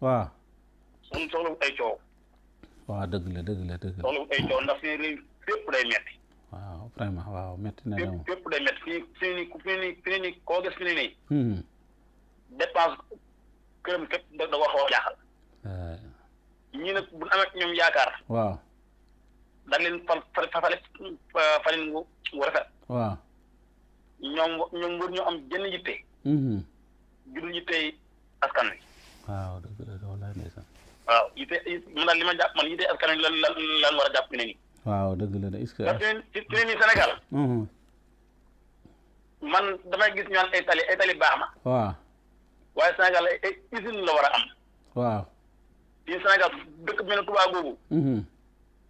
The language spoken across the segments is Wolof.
waaw moom soxlawul ay coow. waaw dëgg la soxlawul ay coow ndax fii réew fépp day metti. waaw vraiment waaw metti na de moom. fépp day metti fii nii koo gis fii nii. dépense këram képp da ko xaw a jaaxal. ñii nag bu ñu amee ñoom yaakaar. waaw. dañ leen falin wu rafet. waaw. ñoom war ñu am jënn yitte. judul yitte askan wi. waaw dëgg la wallaay ndeysaan. waaw yitte man daal li ma jàpp man yitte askan wi lan war a jàpp fi ne nii. waaw dëgg la de est-ce que. parce que fi ne nii Sénégal. man damay gis ñu naan ay tali baax na. waaw. waaye Sénégal ay usine la war a am. waaw. fii Sénégal dëkk bi mel ne Touba googu.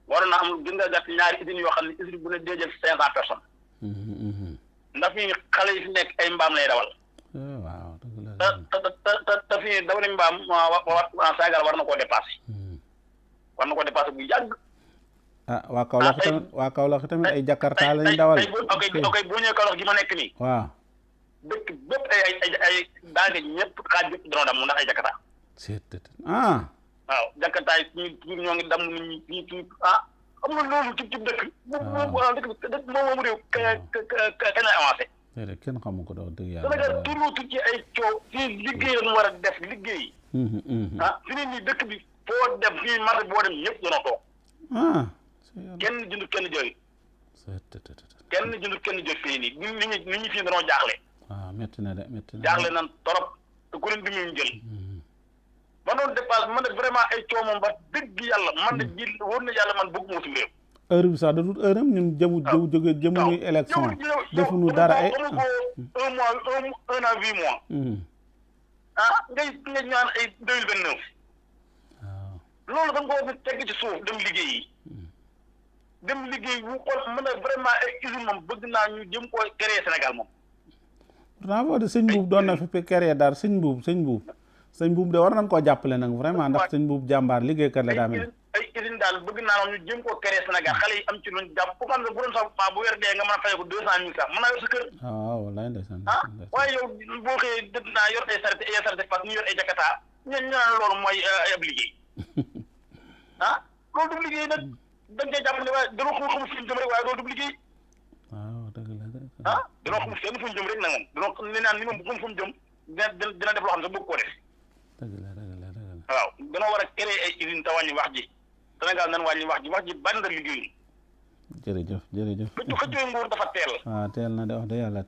waroon na am gën nga gàtt ñaari usines yoo xam ne usine bu ne dee jël 500 personnes. ndax fii xale yi fi nekk ay mbaam lay dawal. waaw dëgg la. te fii dawali mbaam Sénégal war na koo dépassé. war na koo dépassé bu yàgg. ah waa Kaolack tamit ay Jakarta lañu dawal. ok boo ñëwee Kaolack gi ma nekk nii. waaw. dëkk bépp ay daanaka ñëpp xaaj bépp dina damm ndax ay Jakarta. waaw Jakarta yi ñoo ngi damm nit ñi am na loolu ci dëkk. waaw dëkk moom réew kañ lay avancé. déedéet kenn xamu ko doon dëgg yàlla. Sénégal turuutu ci ay coow fii liggéey la ñu war a def liggéey. fi ne nii dëkk bi foo dem fii marché boo dem ñëpp dina toog. kenn jëndul kenn jooy. kenn jëndul kenn jooy fii nii nit ñi fii dañoo jaaxle. waaw métti na de jaaxle nan torop te ku leen di muy jël. ma doon dépasse man de vraiment ay coow moom ba dëgg yàlla man de ji wóor na yàlla man bëgg moo si réew. heure bi sax da dul heure am ñun jëmuñu élection defuñu dara ay un mois un an 8 mois. nga ñaan ay 2029. waaw loolu da nga ko tegg ci suuf dem liggéeyi. dem liggéey bu xool mën na vraiment ay usine moom bëgg naa ñu jëm koo créer Sénégal moom. pourtant boo de sëñ Mbuub doon na fi créer daal sëñ Mbuub de war nañ koo jàppale nag vraiment ndax sëñ Mbuub jàmbaar liggéeykat la daa mel. ay usine daal bëgg naa ñu jëm koo créer Sénégal xale yi am ci luñ jàpp bu xam ne bu doon sax bu weer dee nga mën a fay ko 200 000 sax mën naa yor sa kër. waaw wallaay ndeysaan. waaye yow boo xëyee dëgg naa yor ay sarete fas ñu yor ay Jakarta ñu naan loolu mooy ab liggéey loolu du liggéey nag dañ koy jàpp ne waaye danoo xamul fu ñu jëm rek waaye loolu du liggéey. waaw dëgg la danoo xamul fenn fu ñu jëm rek nag moom danoo li naan ni moom bu xam fu mu jëm dina def loo xam ne bëgg koo def. dëgg la waaw danoo war a créer ay usine te wàññi wax ji Sénégal nan wàññi wax ji bari na liggéeyul. jërëjëf. xëccoo nguur dafa teel. waaw teel na de wax dëgg yàlla.